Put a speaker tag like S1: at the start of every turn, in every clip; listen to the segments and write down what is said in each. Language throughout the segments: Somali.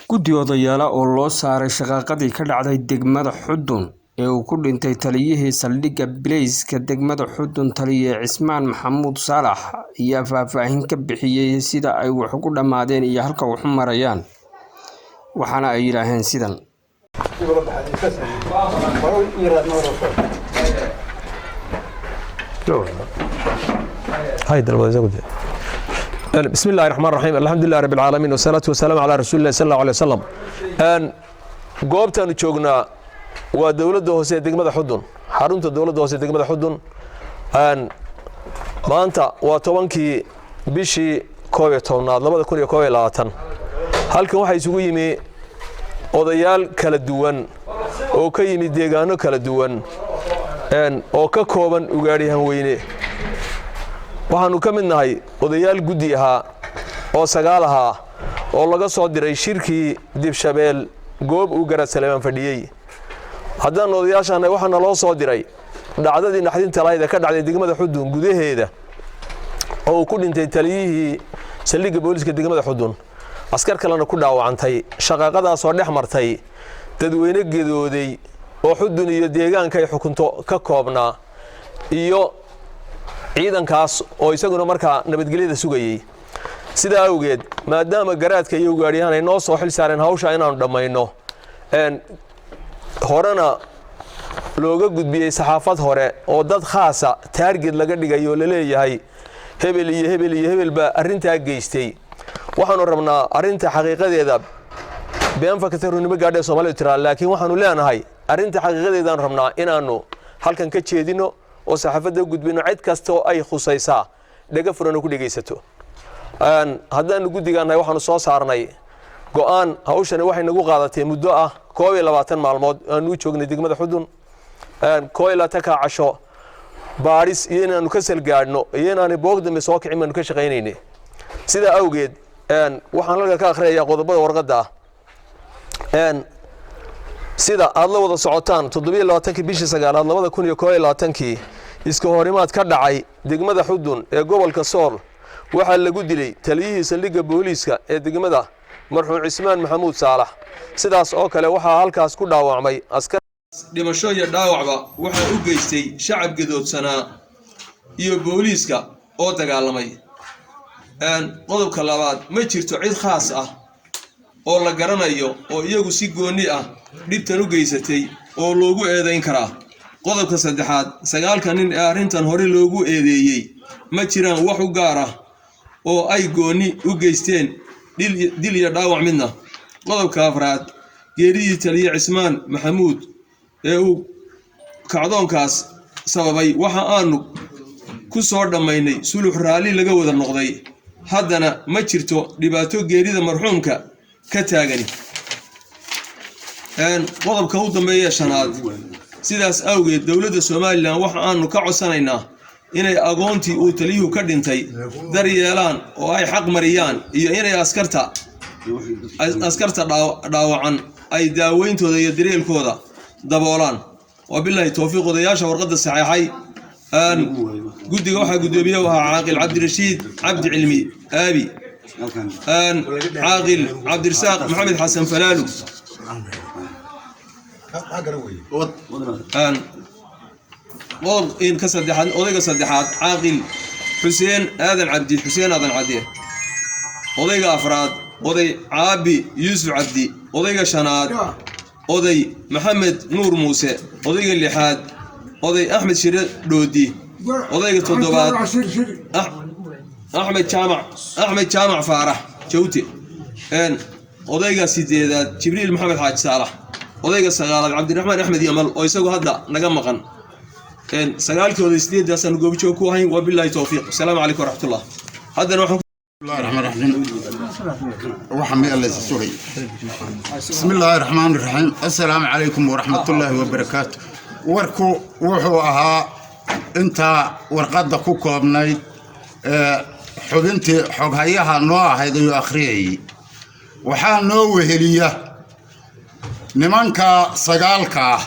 S1: Guddi odayaal ah oo loo saaray shaqadii ka dhacday degmada Xudun ee uu ku dhintay taliyihii saldhigga bilayska degmada Xudun taliye Cismaan Maxamuud Saalax ayaa faahfaahin ka bixiyay sida ay wax ugu dhammaadeen iyo halka wax u marayaan, waxaana ay yidhaaheen sidan.
S2: Bismi illahi raxmaan raxiim, alxamdulilah rabbi alcaalamiin, wasalaatu wasalaamu calaa rasuuli illahi sal allahu alay wasalam. Goobtaanu joognaa waa dowladda hoose ee degmada Xudun, xarunta dowladda hoose ee degmada Xudun. Maanta waa 10-kii bishii 11aad 2021. Halkan waxaa isugu yimi odayaal kala duwan oo ka yimi deegaano kala duwan oo ka kooban ugaadhiyahan weyne. Waxaannu ka mid nahay odayaal guddi ahaa oo 9 ahaa oo laga soo diray shirkii Dibshabeel goob uu Garaad Saleemaan fadhiyey. Haddaannu odayaashaanay, waxaa naloo soo diray dhacdadii naxdinta lahayd ee ka dhacday degmada Xudun gudaheeda oo uu ku dhintay taliyihii saldhigga booliiska degmada Xudun, askar kalena ku dhaawacantay, shaqaaqadaasoo dhex martay dadweyne gedooday oo Xudun iyo deegaanka ay xukunto ka koobnaa iyo ciidankaas oo isaguna markaa nabadgelyada sugayey. Sidaa awgeed, maadaama garaadka iyo ugaadhyahan ay noo soo xil saareen hawsha inaannu dhammayno, horena looga gudbiyey saxaafad hore oo dad khaasa target laga dhigay oo laleeyahay hebel iyo hebel iyo hebel baa arrintaa geystay, waxaanu rabnaa arrinta xaqiiqadeeda. Been fakatay runimo gaadhee Soomaalidu tiraa, laakiin waxaanu leenahay arrinta xaqiiqadeedaanu rabnaa inaannu halkan ka jeedino oo saxaafadda gudbino, cid kasta oo ay khusaysaa dhega furan oo ku dhegaysato. Haddaanu guddigaannahay, waxaanu soo saarnay go'aan. Hawshani waxay nagu qaadatay muddo ah 21 maalmood aanu u joognay degmada Xudun, 21-ka casho baadhis iyo inaanu ka salgaadhno iyo inaanay boog dambe soo kicin baanu ka shaqaynaynay. Sidaa awgeed, waxaan halka ka akhriyayaa qodobada warqadda ah. Sida aad la wada socotaan, 27-kii bishii sagaalaad 2021-kii iska horimaad ka dhacay degmada Xudun ee gobolka Sool waxaa lagu dilay taliyihii saldhigga booliiska ee degmada, marxuum Cismaan Maxamuud Saalax. Sidaas oo kale waxaa halkaas ku dhaawacmay askar. Dhimasho iyo dhaawacba waxaa u geystay shacab gadoodsanaa iyo booliiska oo dagaalamay. Qodobka labaad, ma jirto cid khaas ah oo la garanayo oo iyagu si goonni ah dhibtan u geysatay oo loogu eedayn karaa. Qodobka saddexaad, 9-ka nin ee arrintan hore loogu eedeeyey ma jiraan wax u gaar ah oo ay goonni u geysteen dil iyo dhaawac midna. Qodobka afraad, geeridii taliye Cismaan Maxamuud ee uu kacdoonkaas sababay waxa aanu ku soo dhammaynay sulux raalli laga wada noqday, haddana ma jirto dhibaato geerida marxuumka ka taagani. Qodobka u dambeeya, shanaad, sidaas awgeed dowladda Somaliland waxa aanu ka codsanaynaa inay agoontii uu taliyuhu ka dhintay daryeelaan oo ay xaq mariyaan iyo inay askarta dhaawacan ay daaweyntooda iyo daryeelkooda daboolaan. Wabilaahi towfiiq. Odayaasha warqadda saxeexay guddiga waxaa guddoomiye u ahaa Caaqil Cabdirashiid Cabdi Cilmi Aabi, Caaqil Cabdirasaaq Maxamed Xasan Falaalu, qodob ka saddexaad, odayga saddexaad Caaqil Xuseen Aadan Cabdi, Xuseen Aadan Cabdi, odayga afraad Oday Caabi Yuusuf Cabdi, odayga shanaad Oday Maxamed Nuur Muuse, odayga lixaad Oday Axmed Shire Dhoodi, odayga toddobaad Axmed Jaamac, Axmed Jaamac Faarax Jawte, odayga sideedaad Jibriil Maxamed Xaaji Saalax, odayga sagaalaad Cabdiraxmaan Axmed Yamal oo isagu hadda naga maqan. 9-kii oday sideedaasaan goobjoog ku ahayn. Wabilaahi towfiiq. Asalaamu calaykum waraxmatullah. Haddana waxaan
S3: الله الرحمن الرحيم. Waxaa meel la sugay. بسم الله الرحمن الرحيم، السلام عليكم ورحمة الله وبركاته. Warku wuxuu ahaa intaa warqadda ku koobnayd ee xubintii xoghayaha noo ahayd ayuu akhriyayay. Waxaa noo weheliya nimanka 9-ka ah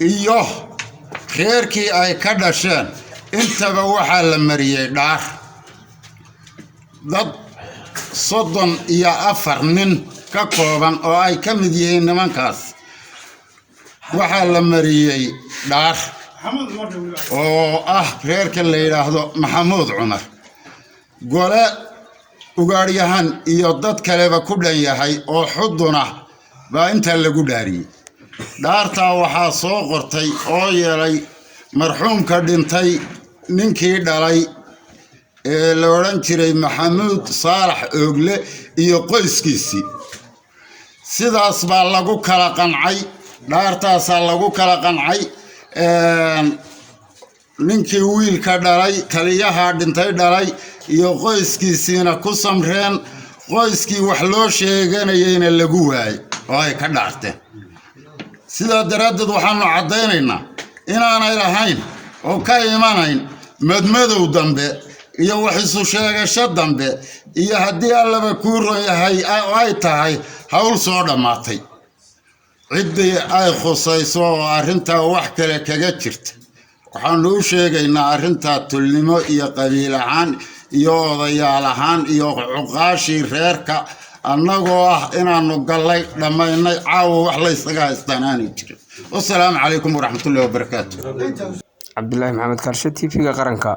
S3: iyo reerkii ay ka dhasheen intaba waxaa la mariyey dhaar. Dad 34 nin ka Ka kooban oo ay ka mid yihiin nimankaas, waxaa la mariyey dhaar oo ah reerka la yidhaahdo Maxamuud Cumar, gole ugaadhyahan iyo dad kaleba ku dhan yahay oo Xudun ah baa intaa lagu dhaariyey. Dhaartaa waxaa soo qortay oo yeelay marxuumka dhintay ninkii dhalay ee la odhan jiray Maxamuud Saalax Oogle iyo qoyskiisii. Sidaas baa lagu kala qancay, dhaartaasaa lagu kala qancay. Ninkii wiilka dhalay, taliyaha dhintay dhalay, iyo qoyskiisiina ku samreen, qoyskii wax loo sheeganayeyna lagu waayay oo ay ka dhaarteen. Sidaa daraaddeed waxaanu caddaynaynaa inaanay lahayn oo ka imanayn madmadow dambe iyo wax isu sheegasho dambe, iyo haddii Allaba kuu ron yahay ay tahay hawl soo dhammaatay. Ciddii ay khusayso oo arrintaa wax kale kaga jirta, waxaanu u sheegaynaa arrintaa tulnimo iyo qabiil ahaan iyo odayaal ahaan iyo cuqaashii reerka annagoo ah inaanu gallay, dhammaynay, caawa wax laysaga haystaan aanay jirin. Wasalaamu calaykum waraxmatullahi wabarakaatu.
S1: Cabdulaahi Maxamed Kaarshe, TV-ga Qaranka,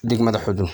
S1: degmada Xudun.